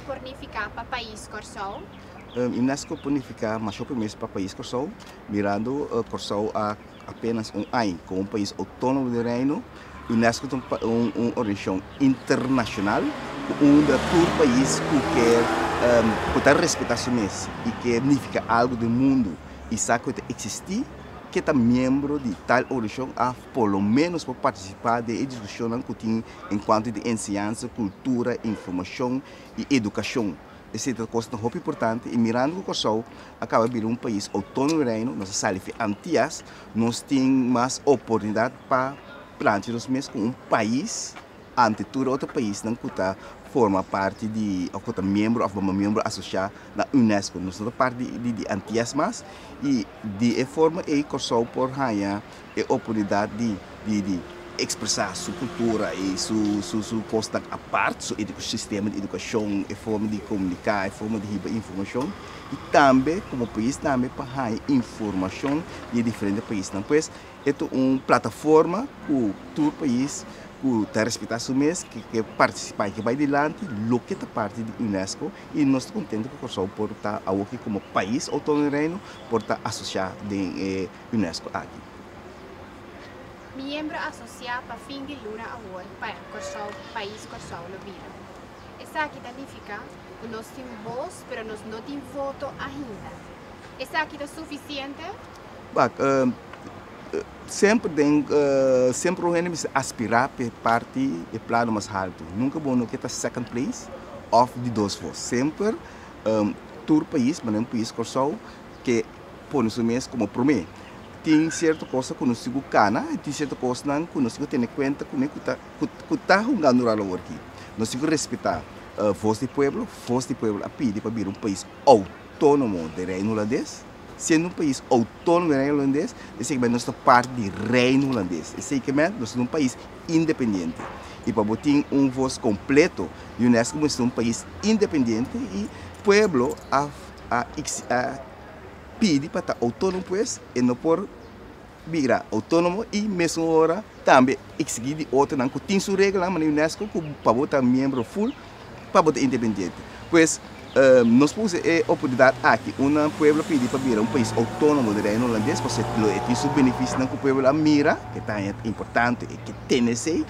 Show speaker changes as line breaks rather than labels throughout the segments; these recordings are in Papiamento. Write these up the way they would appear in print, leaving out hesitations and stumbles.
por nifiká pa pais Kòrsou?
UNESCO por nifiká masha hopi mes pa pais Kòrsou, mirando Kòrsou a apenas un aña komo un pais outónomo den Reino. UNESCO ta un organisashon internashonal ku unda tur pais ku ke ku ta respetá su mes i ke nifiká algu den mundu i sa ku e ta eksistí ke ta miembro di tal organisashon òf por lo ménos por partisipá den e diskushonnan ku tin en kuantu di enseñansa, kultura, informashon i edukashon. Esei ta kosnan hopi importante i mirando ku Kòrsou a kaba bira un pais outónomo di Reino, nos a sali fi Antias, nos tin mas oportunidat pa plancha nos mes komo un pais ante tur e otro paisnan ku ta forma parti di òf ku ta miembro òf miembro asosiá na UNESCO. Nos no ta parti di Antias mas i di e forma ei Kòrsou por haña e oportunidat di di ekspresá su kultura i su su su kosnan apart, su sistema di edukashon, e forma di komuniká, e forma di hiba informashon i tambe komo pais tambe pa haña informashon di e diferente paisnan. Pues e ta un plataforma ku tur pais ku ta respetá su mes, ke ke partisipá i ke bai dilanti loke ta parti di UNESCO i nos ta kontento ku Kòrsou por ta awoki komo pais outónomo di Reino por ta asosiá den e UNESCO aki.
Miembro asosiá pa fin di luna awor pa Kòrsou pais Kòrsou lo bira. Esaki ta nifiká ku nos tin bos pero nos no tin voto ainda. Esaki ta sufisiente?
Wak, semper den semper un hende mester aspirá pa e parti e plano mas haltu. Nunka bo no ke ta second place òf di dos vos. Semper tur pais, manera un pais Kòrsou, ke pone su mes komo promé. Tin sierto kosnan ku nos tin ku kana i tin sierto kosnan ku nos tin ku tene kuenta kuné ku ta ku ta hungando ròl awor aki. Nos tin ku respetá vos di pueblo. Vos di pueblo a pidi pa bira un pais outónomo den Reino Hulandes. Siendo un pais outónomo den Reino Hulandes, esei ke nos ta parti di Reino Hulandes. Esei ke men nos ta un pais independiente. I pa bo tin un vos kompleto, UNESCO mester un pais independiente i pueblo a a a pidi pa ta outónomo pues e no por bira outónomo i mesun ora tambe eksigí di otronan ku tin su reglanan manera UNESCO ku pa bo ta miembro ful pa bo ta independiente. Pues nos por usa e oportunidat aki unda pueblo a pidi pa bira un pais outónomo di Reino Hulandes pasobra lo e tin su benefisionan ku pueblo a mira ke ta haña importante e ke tene esei.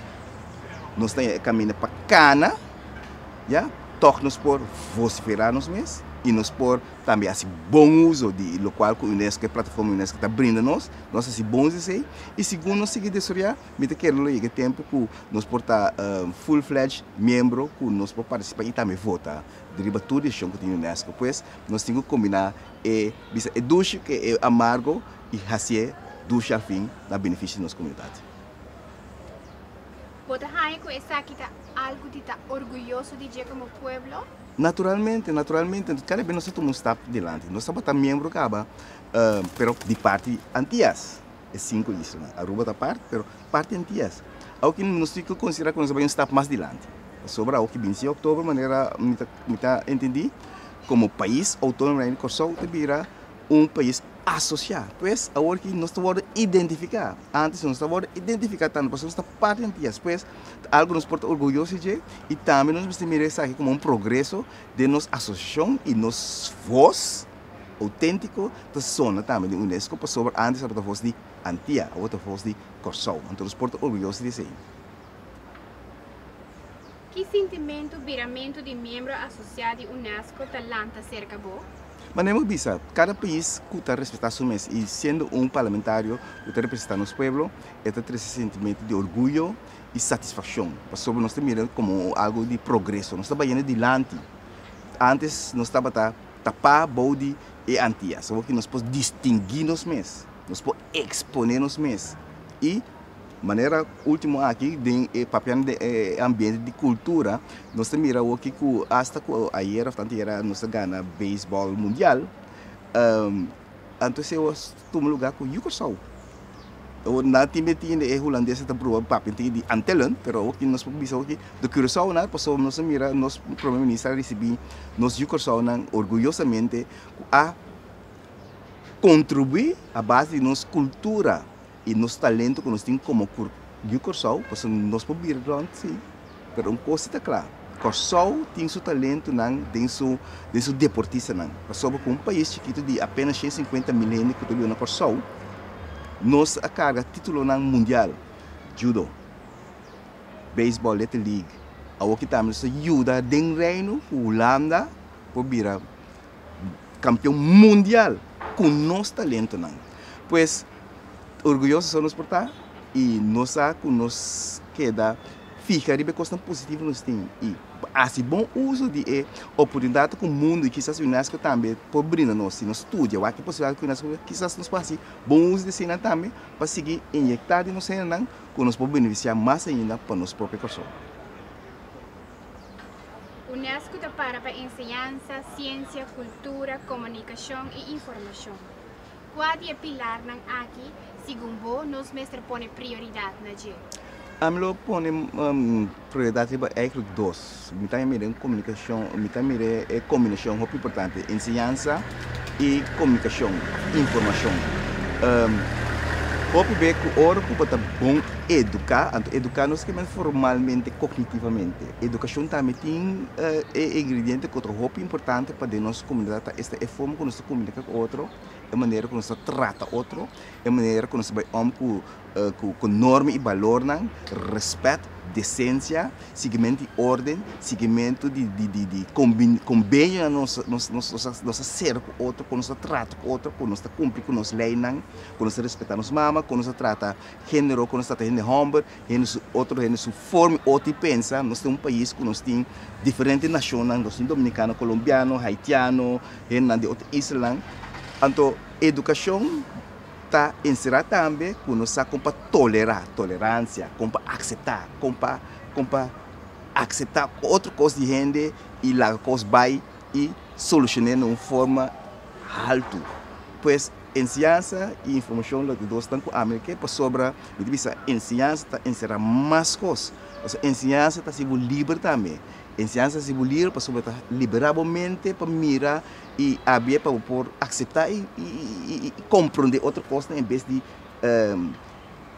Nos ta haña e kaminda pa kana. Ya, tòg nos por vosiferá nos mes i nos por tambe hasi bon uso di lokual ku UNESCO, e plataforma UNESCO ta brinda nos, nos hasi bon uso di esei i segun nos sigui desaroyá mi ta kere lo yega e tempu ku nos por ta full fledged miembro ku nos por partisipá i tambe vota riba tur desishon ku tin UNESCO. Pues nos tin ku kombiná e bisa e dushi ku e amargo i hasié dushi al fin na benefisio di nos komunidat.
Bo ta haña ku esaki ta algu di ta orguyoso di dje komo pueblo?
Naturalmente, naturalmente. Kada bes nos ta tuma un stap dilanti. Nos tabata miembro kaba, pero di parti Antias, e sinku islanan. Aruba ta apart, pero parti Antias. Awoki nos tin ku konsiderá ku nos a bai un stap mas dilanti. Pasobra awoki binti oktober, manera mi ta mi ta entendí, komo pais outónomo di Kòrsou ta bira un pais asosiá. Pues awor ki nos ta wòrdu identifiká. Ántes nos no ta wòrdu identifiká tantu pasobra nos ta parti di Antias. Pues ta algu nos por ta orguyoso di dje i tambe nos mester mira esaki komo un progreso den nos asosiashon i nos vos outéntiko ta sona tambe den UNESCO pasobra ántes tabata vos di Antia, awor ta vos di Kòrsou. Anto nos por ta orguyoso di esei.
Ki sintimentu biramentu di miembro asosiá di UNESCO ta lanta serka bo?
Manera mi bisa, kada pais ku ta respetá su mes i siendo un parlamentario ku ta representá nos pueblo, e ta trese sentimentu di orguyo i satisfakshon, pasobra nos ta mira komo algu di progreso, nos ta bayendo dilanti. Ántes nos tabata tapá bou di e Antias, awor ki nos por distinguí nos mes, nos por eksponé nos mes i Manera ultimo aki den e papiando den e ambiente di cultura nos ta mira awoki cu hasta cu ayer of antier nos a gana baseball mundial anto esey a tuma lugar cu yu Corsou. Awor nan tin meti e hulandeses ta proba papia di Antillen pero awoki nos por bisa awoki di Curaçao nan pasobra nos a mira nos prome minister a ricibi nos yu Corsounan orguyosamente cu a contribui a base di nos cultura. I nos talento ku nos tin komo Yu Kòrsou, pasobra nos por bira rònt sí, pero un kos sí ta kla, Kòrsou tin su talentonan den su den su deportistanan. Pasobra ku un pais chikitu di apenas 150 mil hende ku ta biba na Kòrsou, nos a karga titulonan mundial, judo, beisbòl, Little League. Awoki tambe nos ta yuda den Reino ku Hulanda por bira kampion mundial ku nos talentonan. Pues orguyoso so nos por ta i nos sa ku nos keda fija riba e kosnan positivo nos tin i hasi bon uso di e oportunidat ku mundu i kisas UNESCO tambe por brinda nos. Si nos studia wak e posibilidat ku UNESCO kisas nos por hasi bon uso di eseinan tambe pa sigui inyekta den nos hendenan ku nos por benefisiá mas ainda pa nos propio Kòrsou.
UNESCO ta para pa enseñansa, siensia, kultura, komunikashon i informashon. Kua di e pilarnan aki, segun bo, nos mester pone prioridat na dje?
Ami lo pone prioridat riba eigenlijk dos. Mi ta mira en komunikashon, mi ta mira e kombinashon hopi importante, enseñansa i komunikashon, informashon. Hopi be ku ora ku bo ta bon eduká, anto eduká no solamente formalmente, kognitivamente. Edukashon tambe tin e ingrediente ku ta hopi importante pa den nos komunidat ta esta e forma ku nos ta komuniká ku otro, e manera ku nos ta trata otro, e manera ku nos ta bai om ku ku norma i balornan, rèspèt, desensia, siguimentu di órden, siguimentu di di di di kombenionan nos nos nos ta sera ku otro, ku nos ta trata ku otro, ku nos ta kumpli ku nos leinan, ku nos ta respetá nos mama, ku nos ta trata género, ku nos ta trata hende hòmber, hende su otro hende su forma i otro di pensa. Nos ta un pais ku nos tin diferente nashonnan, nos tin dominikano, kolombiano, haitiano, hendenan di otro islanan. Anto edukashon ta enserá tambe ku nos sa kon pa tolerá, toleransia, kon pa akseptá, kon pa kon pa akseptá otro kos di hende i laga kos bai i solushoné na un forma haltu. Pues enseñansa i informashon lo dos tan ku ami ke pasobra mi ta bisa enseñansa ta enserá mas kos. Pasobra enseñansa ta hasi bo liber tambe. Enseñansa ta hasi bo liber pasobra ta liberá bo mente pa mira i abia pa bo por akseptá i i komprondé otro kosnan en bes di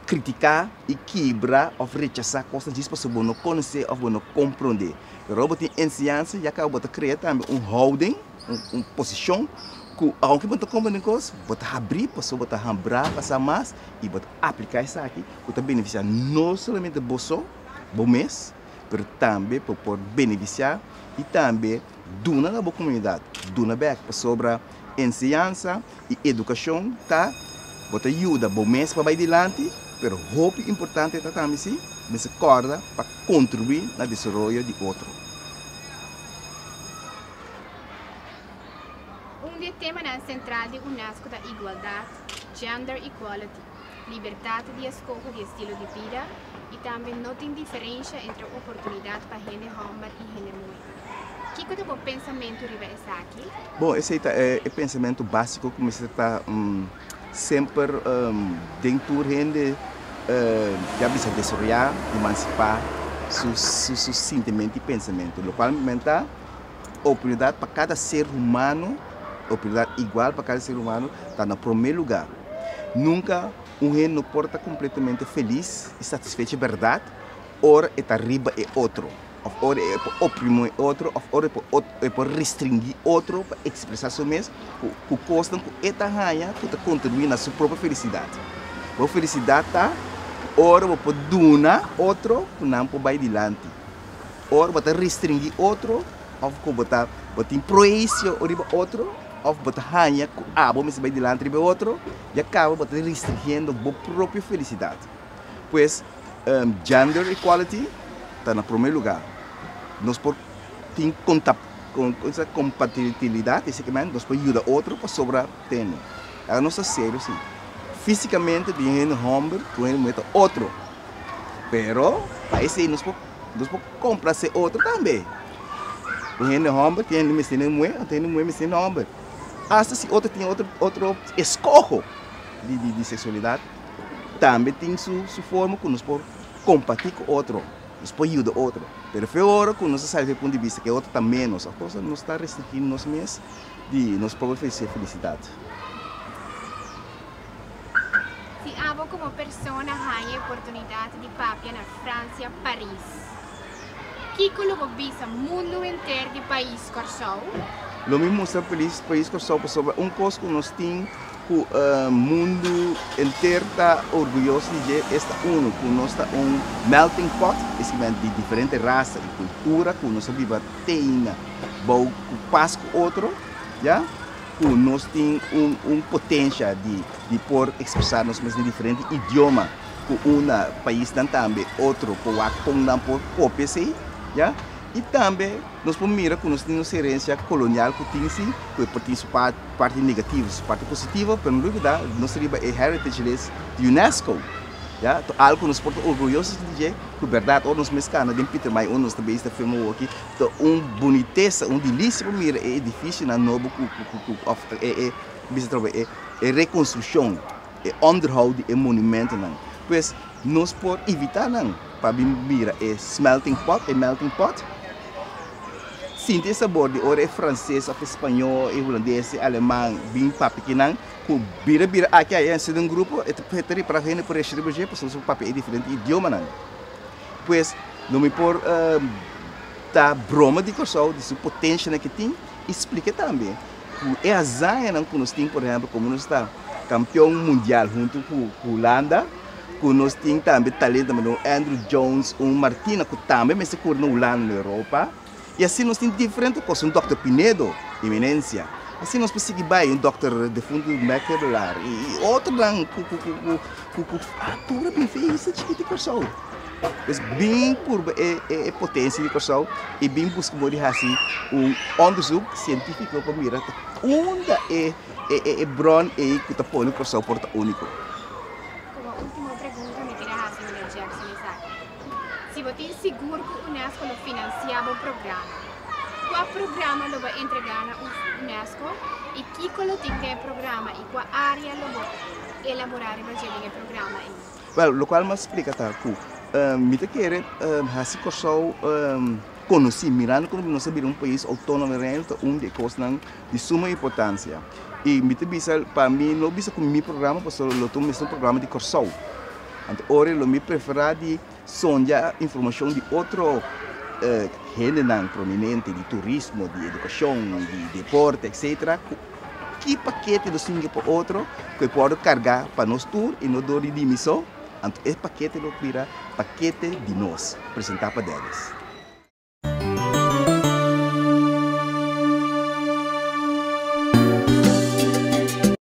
kritiká i kibra òf rechasá kosnan djis pasobra bo no konosé òf bo no komprondé. Pero ora bo tin enseñansa ya kaba bo ta krea tambe un houding, un posishon ku aunke bo no ta komprondé kos bo ta habrí pasobra bo ta hambrá pa sa mas i bo ta apliká esaki ku ta benefisiá no solamente bo so, bo mes, pero tambe bo por benefisiá i tambe Duna na bo komunidat, duna bèk, pasobra enseñansa i edukashon ta bo ta yuda bo mes pa bai dilanti, pero hopi importante ta tambe si mester kòrda pa kontribuí na desaroyo di otro.
Un di e temanan sentral di unesco ta igualdat, gender equality, libertat di eskoho di estilo di bida i tambe no tin diferensha entre oportunidat pa hende hòmber i hende muhé. Kiko ta bo pensamentu riba esaki?
Bon, esei ta e pensamentu básiko ku mester ta semper den tur hende ya bisa desaroyá, emansipá su su sintimentu i pensamentu, lokual men ta oportunidat pa kada ser humano, oportunidat igual pa kada ser humano ta na promé lugá. Nunka un hende no por ta kompletamente felis i satisfecho bèrdat ora e ta riba e otro. Of ora e por oprimí otro, of ora e por restringí otro pa ekspresá su mes ku kosnan ku e ta haña ku ta kontribuí na su propio felisidat. Bo felisidat ta ora bo por duna otro ku nan por bai dilanti. Ora bo ta restringí otro of ku bo ta bo tin proesio riba otro of bo ta haña ku abo mester bai dilanti riba e otro, ya kaba bo ta restringiendo bo propio felisidat. Pues, gender equality ta na prome lugar. Nos por tin compatibilidad, esei ke men, nos por yuda otro pasobra tene. Ahora nos ta serio si. Fisicamente tin hende homber ku hende muher ta otro. Pero pa esei nos por nos por complace otro tambe. Un hende homber tin hende mester hende muher, otro hende muher mester hende homber. Hasta si otro tin otro otro escoho di di sexualidad. Tambe tin su su forma ku nos por kompartí ku otro, nos por yuda otro. Pero fe ora ku nos a sali di e punto di bista ku e otro ta ménos òf cosa, nos ta restringí nos mes di nos propio felisidat.
Si abo komo persona haña e oportunidat di papia na Fransia, Paris, Kiko lo bo bisa mundu henter di pais Kòrsou?
Lo mi mustra pais Kòrsou pasobra un kos ku nos tin ku mundu henter ta orguyoso di dje esta unu ku nos ta un melting pot, esaki di diferente rasa i kultura ku nos a biba teina bou ku pas ku otro, ya, ku nos tin un potensha di di por ekspresá nos mes den diferente idioma ku una paisnan tambe otro por wak kon nan por kopia esei, ya. I tambe nos por mira ku nos tin nos herensia kolonial ku tin si, ku e por tin su parti negativo, su parti positivo, pero no lubida nos ta riba e heritage list di UNESCO, ya. Ta algu ku nos por ta orguyoso di dje, ku bèrdat ora nos mes kana den Pietermaai unda nos ta bezig ta firma awoki, ta un bunitesa, un delisia pa mira e edifisionan nobo ku ku ku òf e e bisa trobe e e rekonstrukshon, e onderhoud di e monumentonan. Pues nos por invitá nan pa bin mira e smelting pot, e melting pot, sinti e sabor di ora e franses òf e spañó, e hulandes, e aleman bin papia ki nan ku bira bira aki aya en sede un grupo e ta e ta ripará ku hende por reshi riba dje pasobra nos por papia e diferente idiomanan. Pues lo mi por ta broma di Kòrsou di su potenshanan ke tin i splika tambe ku e hazañanan ku nos tin por ehèmpel komo nos ta kampion mundial huntu ku Hulanda ku nos tin tambe talento manera un Andruw Jones un Martina ku tambe mester kuri na Hulanda na Europa i asina nos tin diferente kos un dòkter Pinedo eminencia asina nos por sigui bai un dòkter defuntu Mekelaar i otronan ku ku ku ku a tur a bin feest chikit di Kòrsou. Pues bin purba e e potencia di Kòrsou i bin buska modo di hasi un onderzoek sientífiko pa mira ta unda e e e bron ei ku ta pone Kòrsou por ta úniko.
Komo último pregunta mi kere hasi meneer Jackson esaki, Si bo tin sigur ku UNESCO lo finansiá bo programa, kua programa lo bo entregá na UNESCO i kiko lo tin den e programa i kua área lo bo elaborá riba dje den e programa ei?
Wel, lokual mi a splika ta ku mi ta kere hasi Kòrsou konosí, mirando ku nos a bira un pais outónomo i Reino ta un di e kosnan di suma importansia. I mi ta bisa, pa mi no bisa ku mi programa pasobra lo ta mester un programa di Kòrsou. Anto ora lo mi preferá di sondia informashon di otro hendenan prominente di turismo, di edukashon, di deporte, etcetera, ku Ki pakete lo singi pa otro ku e por kargá pa nos tur i no dor di mi so? Anto e pakete lo bira pakete di nos, presentá pa Dennis.